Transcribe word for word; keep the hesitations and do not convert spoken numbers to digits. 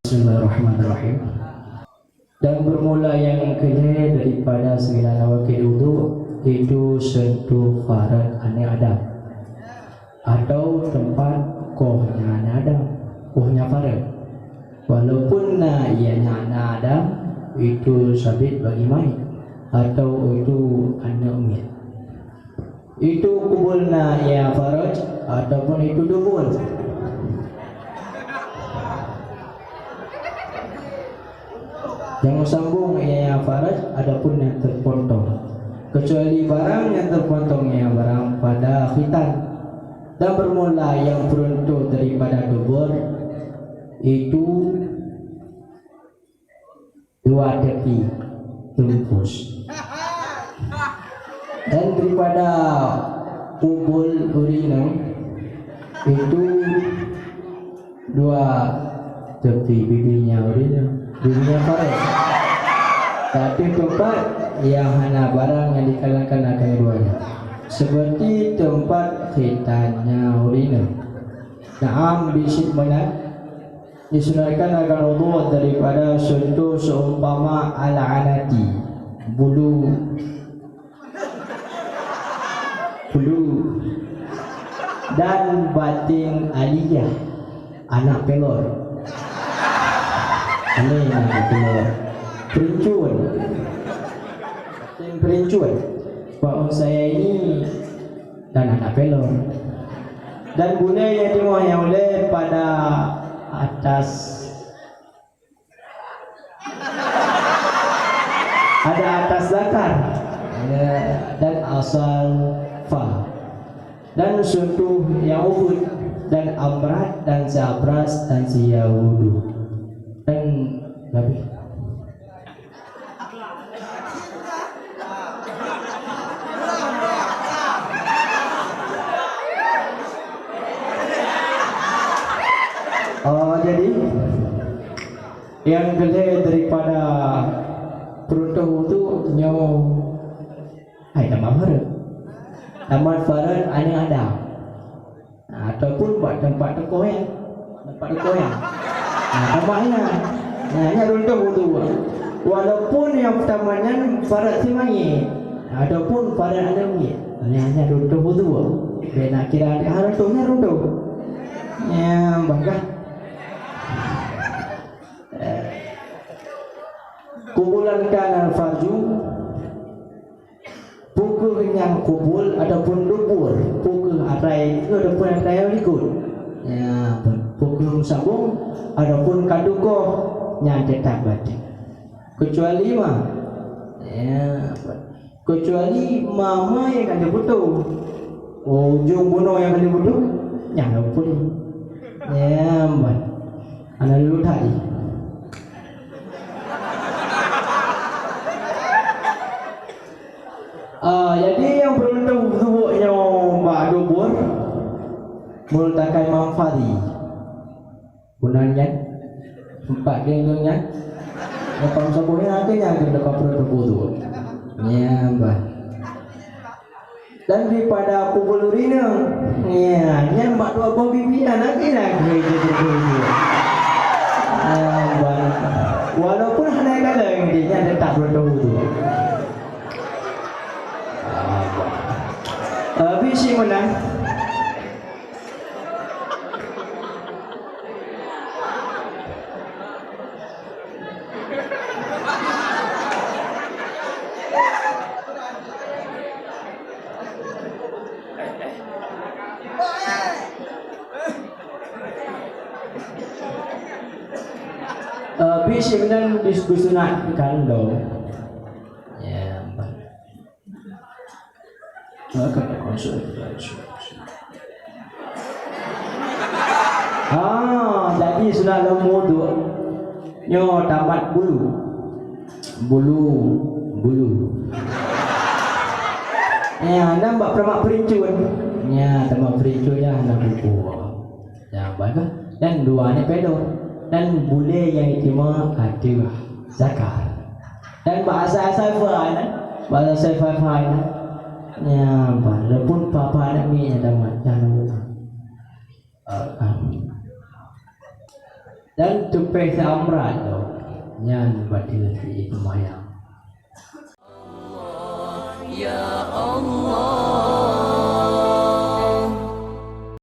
Bismillahirrahmanirrahim. Dan bermula yang keulhèe daripada segala wakil wudu, itu sentuh faraj aneuk Adam, atau tempat koh nya aneuk Adam, koh nya faraj. Walaupun na ia nya aneuk Adam, itu sabit bagi mayit, atau itu aneuk miet. Itu kubul na ia faraj ataupun itu dubur. Nyang sambung ia faraj adapun nyang terpotong, kecuali barang nyang terpotong ia barang pada khitan. Dan bermula yang peruntuk daripada dubur itu dua tepi teumpus. Dan daripada kubul ureueng inong itu dua tepi bibinya ureueng inong, bibinya faraj. Tapi tempat yang hana barang yang dikalangkan akan keduanya, seperti tempat khitannya ureueng inong. Naam, bisit meunan. Disunahkan akan wudu daripada sentuh seumpama al-anati, bulu, bulu, dan batin aliyah, anak pelor. Ini anak pelor. Perincun. Batin perincun. Pak saya ini dan anak pelor. Dan bulèe nyang teungoh nyang ulèe pada atas, pada atas zakar, ya, dan asal fa, dan sentuh nyang ubit, dan amrat, dan si abras, dan si yaudu, dan habis. Oh, jadi nyang keulhèe daripada peuruntoh wudu nyoe hai tamah faraj. Tamah faraj aneuk Adam. Nah, ataupun bak teumpat teukoh nyan. Teumpat teukoh nyan. Nah, tamah nyan. Nah, nyan runtoh wudu. Walaupun nyang peurtama nyan faraj si mayét, ataupun faraj aneuk miet. Nyan, nyan runtoh wudu. Bèk na kira ha runtoh, nyan runtoh. Nyan bangkah. Eh. Kubulan kana farju. Peu kheueh nyang kubul ataupun dubur, peu kheueh atrai keue ataupun atrai likot. Ya, peu kheueh meusambong ataupun ka teukoh, nyan teutap batin. Keucuali ma, ya, keucuali ma-ma nyang ka lheueh beutôi. Oh, ujong bunoe nyang ka lheueh beutôi, nyan na peue. Ya, ban. Hana lôn that jih. Ah, jadi nyang peureulèe teupeue nyoe bak dubur, meulatakan manfaat. Bunan nyan, empat geng nyan, leupah saboh nyan, akhé nyan keuneuk ka peureulèe teupeue. Nyan bah. Dan daripada pukul ureueng inong, ya, nyan bak dua boh bibi aneuk inong lagèe jih beutôi. Ah, ban-, walaupun hana kalon, nyan teutap beutôi tu. Ah, ban-, eh, bisi meunan. Eh, bisi meunan bisi sunat kandong. Ya, empat. Ah, jadi sunat lom wudu. Nyoe tamat bulu. Bulu, bulu. Ya, dan bak tamat peurincut. Ya, tamat peurincut ya, na buku. Ya, bagus. Dan dua ni pedo. Dan bulèe nyang istimewa adalah zakar. Dan bahasa asai fa nyan, bahasa asai fa nyan. Ya, walaupun papa aneuk miet nyan tamat, jangan lupa. Eh, ah, Dan teupèh seuamrat nyoe, nyan bateue seumayang. Ya Allah.